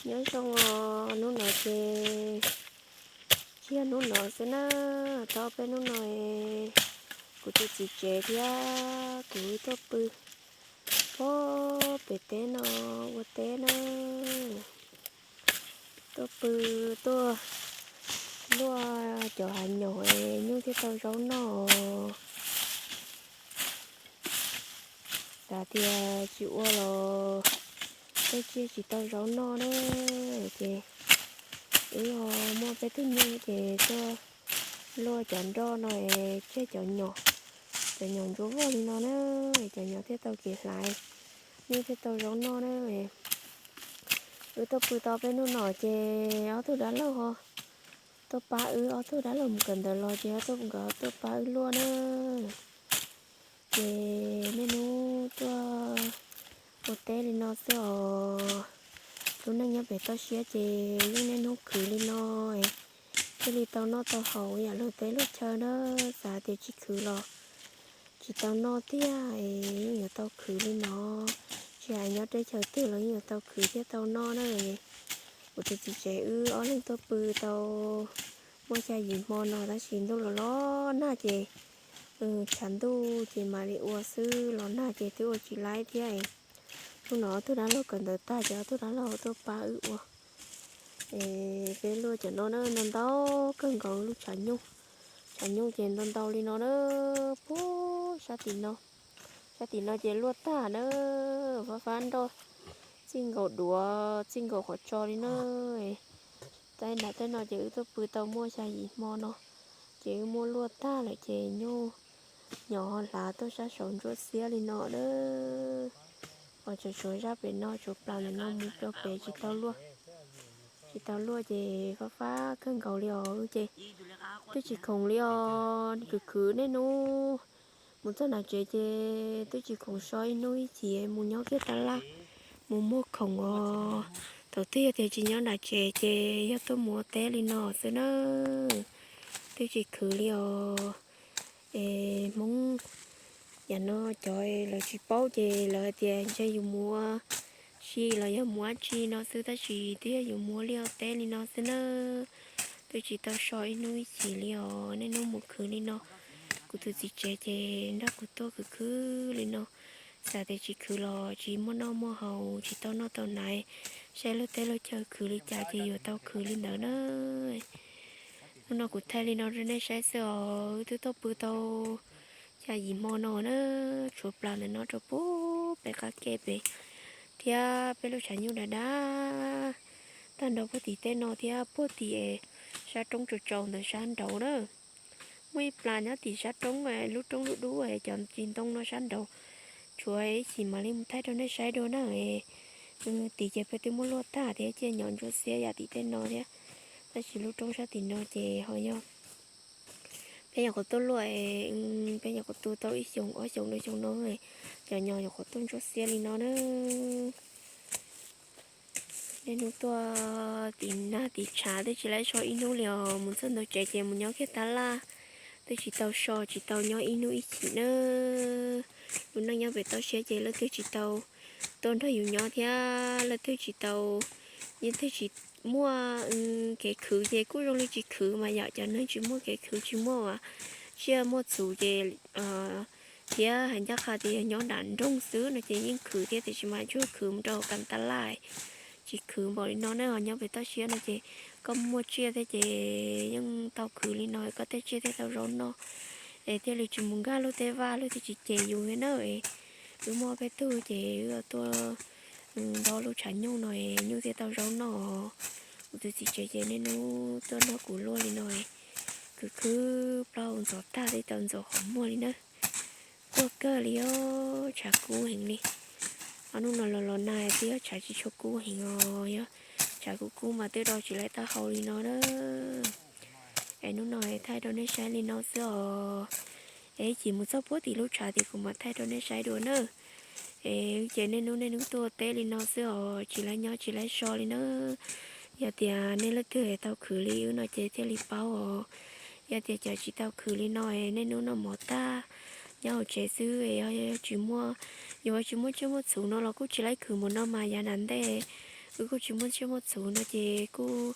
Nyob zoo os, hnub no ces tsis yog hnub no xwb na, tau peb hnub no kuv tus txiv tsev thiab kuv tuaj pw pem teb no ua teb na. Tuaj pw, tuaj luaj cov hav nyoos es nyuj thiaj tau zaub noj. Xav tias tsis ua los tej tsiaj tsis tau zaub noj na. Ces wb ho muaj peb tug nyuj ces tuaj luaj cov nroj no es tseg cov nyom, cov nyom ntsuab vog li no na, cov nyom thiaj tau kev hlais, nyuj thiaj tau zaub noj na. Wb tuaj pw tau peb hnub no ces ob tug dab laug ho tuaj pab wb, ob tug dab laug mus kawm ntawv los ces ob tug nkawd tuaj pab wb luaj na. Ces niaj hnub tuaj ua teb li no xwb os. Lub neej nyob pem toj siab ces yeej niaj hnub khwv li no, thiaj li tau noj tau haus yam luag teb luag chaw na. Xav tias tsis khwv los tsis tau noj tiag, yeej yuav tau khwv li no. Tsis hais nyob teb chaws twg los yeej yuav tau khwv thiaj tau noj na. Kuv tus txiv tsev wb ob leeg tuaj pw tau muaj xya yim hmo no tab sis ntuj los los nag ces tshav ntuj ces mam li ua xwb, los nag ces twb ua tsis laib thiab. Hnub no ob tug dab laug kawm ntawv tag ces ob tug dab laug tuaj pab wb ua. Es peb luaj cov no na, ntau ntau kawg nkaus lub tshav nyuj. Tshav nyuj ces ntau ntau li no na, puag sab tim no. Sab tim no ces luaj tag na, fab fab nroj txij nkaus duav txij nkaus qhov tso li na. Tej nram tej no ces wb tuaj pw tau muaj xya yim hmo no, ces wb muab luaj tag lawm ces nyuj nyom ho hlav tuaj sab saud ntsuab xiab li no na. Ho tshuav tshuav zaj pem no, tshuav plaws ntawm no mus rau pem tsis tau luaj. Tsis tau luaj ces fab fab kawg nkaus li os. Wb ces twb tsis khoom li os, khwv khwv niaj hnub. Mus txog nram tsev ces twb tsis khoom so ib hnub ib chim, mus nyob kiag tab laj, mus muag khoom os. Thaum twg yog tias tsis nyob nram tsev ces yog tuaj mus ua teb li no xwb na. Twb tsis khwv li os. Es Hmoob yam no cov lawv tsis paub ces lawv hais tias ntshe yus mus ua si los yog mus dab tsi no xwb, tab sis twb yog yus mus ua liaj ua teb li no xwb na. Twb tsis tau so ib hnub ib chim li os, niaj hnub mus khwv li no. Kuv tus txiv tsev ces nrog kuv tuaj khwv khwv li no. Xav tias tsis khwv los tsis muaj noj muaj haus, tsis tau noj tau hnav, saib luag teb luag chaw khwv li cas ces yuav tau khwv li ntawd na. Hnub no kuv thaij li no rau nej saib xwb os. Wb twb tuaj pw tau xya yim hmo no na, tshuav plaws ntawm no rau puag pem qab ke pem, thiab peb lub tshav nyuj dav dav tag nrho puag tim tej no thiab puag tim sab roob tsaus tsaus ntawm sab nraud na. Muaj ib plas nyob tim sab roob, lub roob dub dub cov tsis ntoo no sab nraud. Tshuav ib chim mam li mus thaij rau nej saib dua na. Tim ces peb twb muab luaj tag thiab, ciaj nyom ntsuab xiab yam tim tej no thiab. Tab sis lub roob sab tim no ces ho yog peb nyuam qhuav tuaj luaj, peb nyuam qhuav tu tau ib xyoos ob xyoos no, xyoo no cov nyom nyuam qhuav tuaj ntsuab xiab li no na. Niaj hnub tuaj tim nag tim tshav twb tsis laib so ib hnub li os, mus txog ntua tsev ces mus nyob kiag tab laj, twb tsis tau so tsis tau nyob ib hnub ib chim na. Lub neej nyob pem toj siab ces leej twg tsis tau tuaj nrog yus nyob thiab leej twg tsis tau, yeej twg tsis muaj kev khwv ces kuj zoo li tsis khwv mas yom, cov neeg tsis muaj kev khwv tsis muaj tsiaj muaj txhu ces thiab hais ncaj qha tias yog nyob nram nroog xwb no ces yeej khwv thiab, tiam sis mas tsuas khwv mus rau kam tab laj, tsis khwv npaum li no na. Ho nyob pem toj siab no ces koj muaj tsiaj thiab ces yeej tau khwv li no, koj tej tsiaj thiaj tau zaub noj, es thiaj li tsis mus nkag luag tej vaj, luag thiaj tsis cem yus thiab na. Wb muaj peb tug ces wb tuaj nto lub tshav nyuj no, nyuj thiaj tau zaub noj. Kuv tus txiv tsev ces niaj hnub tuaj nrog kuv luaj li no, khwv khwv plaub hau ntxov tag twb tau ntxuav qhov muag li na. Quaj kawg li os, tshav kub heev li. Ob hnub no los los nag twb yog tshav tsis tshua kub heev os, yog tshav kub kub mas twb do tsis laib taub hau li no na. Es hnub no thaij rau nej saib li no xwb os. Es ib chim mus txog puag tim lub tshav tid kuv mam thaij rau nej saib dua na. Es ces niaj hnub niaj hnub tuaj teb li no xwb os, tsis laib nyob tsis laib so li na. Yog tias nej leej twg tau khwv li wb no ces thiaj li paub os. Yog tias cov tsis tau khwv li no es niaj hnub noj mov tag nyob hauv tsev xwb, yog tsis muaj, yus tsis muaj tsiaj muaj txhu no los kuj tsis laib khwv mus no mas yav nram ntej Wb kuj tsis muaj tsiaj muaj txhu no ces kuj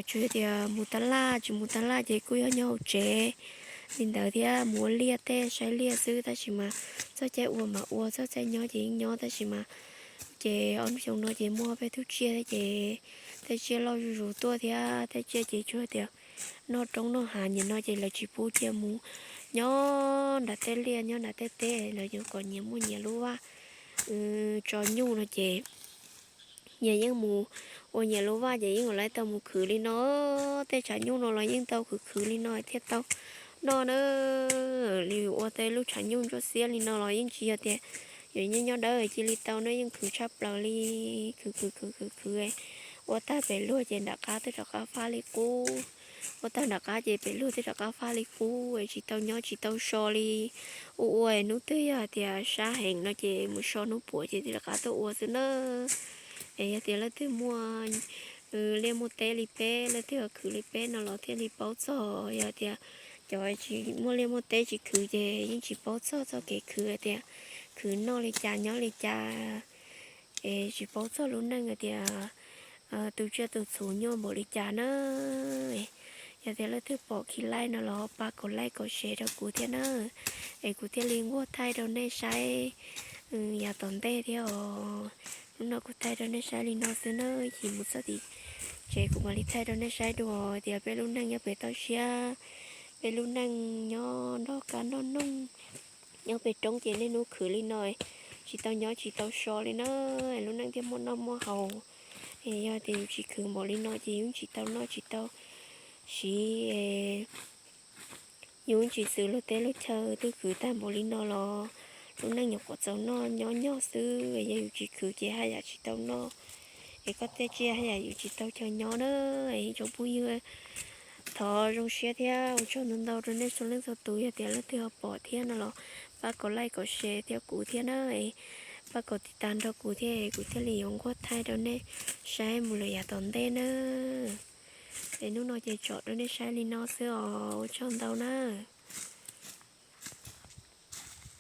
tsuas yog tias mus tab laj, tsis mus tab laj ces kuj yog nyob hauv tsev li ntawd thiab, mus ua liaj tej saib liaj xwb, tab sis mas txoj caij ua mas ua, txoj caij nyob ces yeej nyob, tab sis mas ces ob lub xyoo no ces muaj peb tug tsiaj thiab ces tej tsiaj loj zuj zus tuaj thiab tej tsiaj ces tsuas tias noj roob noj hav nyiam no ces lawv tsis pub cia mus nyob nram tej liaj nyob nram tej teb, lawv yuav kom nyias muaj nyias lub vaj tso nyuj no ces nyias yeej mus ua nyias lub vaj ces yeej yuav tau mus khwv li no. Tej tshav nyuj no los yeej tau khwv khwv li no thiaj tau noj na. Li ua tej lub tshav nyuj ntsuab xiab li no los yeej tsis yog tias yuav nyob nyob dawb cia li tau na, yeej khwv tshaj plaws li. Khwv khwv khwv khwv khwv, ua tag pem luag ces nram qab twb rov qab fab li qub, ua tag nram qab ces pem luag twb rov qab fab li qub, tsis tau nyob tsis tau so li. Ua ua hnub twg yog hais tias sab heev no ces mus so hnub puav ces twb rov qab tuaj ua xwb na. Es yog tias leej twg muaj liaj muaj teb li peb, leej twg khwv li peb no los thiaj li paub txog. Yog tias cov tsis muaj liaj muaj teb tsis khwv ces yeej tsis paub txog txoj kev khwv hais tias khwv noj li cas nyob li cas, es tsis paub txog lub neej hais tias tu tsiaj tu txhu nyuaj npaum li cas na. Yog tias leej twg pom khi laij no los pab kom laij kom share rau kuv thiab na, es kuv thiaj li nquag thaij rau nej saib yav tom ntej thiab os. Hnub no kuv thaij rau nej saib li no xwb na, chim mus txog tim tsev kuv mam li thaij rau nej saib dua tias peb lub neej nyob pem toj siab, peb lub neej nyob nrog kab nrog noog, nyob pem roob ces niaj hnub khwv li no, tsis tau nyob tsis tau so li na. Lub neej thiaj muaj noj muaj haus, es yog tias yus tsis khwv npaum li no ces yus tsis tau noj tsis tau siv, yus tsis xwm luag teb luag chaw. Twb khwv tag npaum li no los lub neej nyuam qhuav txaus noj nyob nyog xwb, yog yus tsis khwv ces haj yam tsis tau noj, es koj tej tsiaj haj yam yus tsis tau chaw nyob na. Es ib tsoom phooj ywg, thov zoo siab thiab ua tsaug ntau ntau rau nej txhua leej txhua tus. Yog tias leej twg ho pom thiab no los pab kom laij kom share thiab kuv thiab na, pab kom tiv tas nrog kuv thiab kuv thiaj li yuav nquag thaij rau nej saib mus lawm yav tom ntej na. Es hnub no ces tsom rau nej saib li no xwb os, ua tsaug ntau na.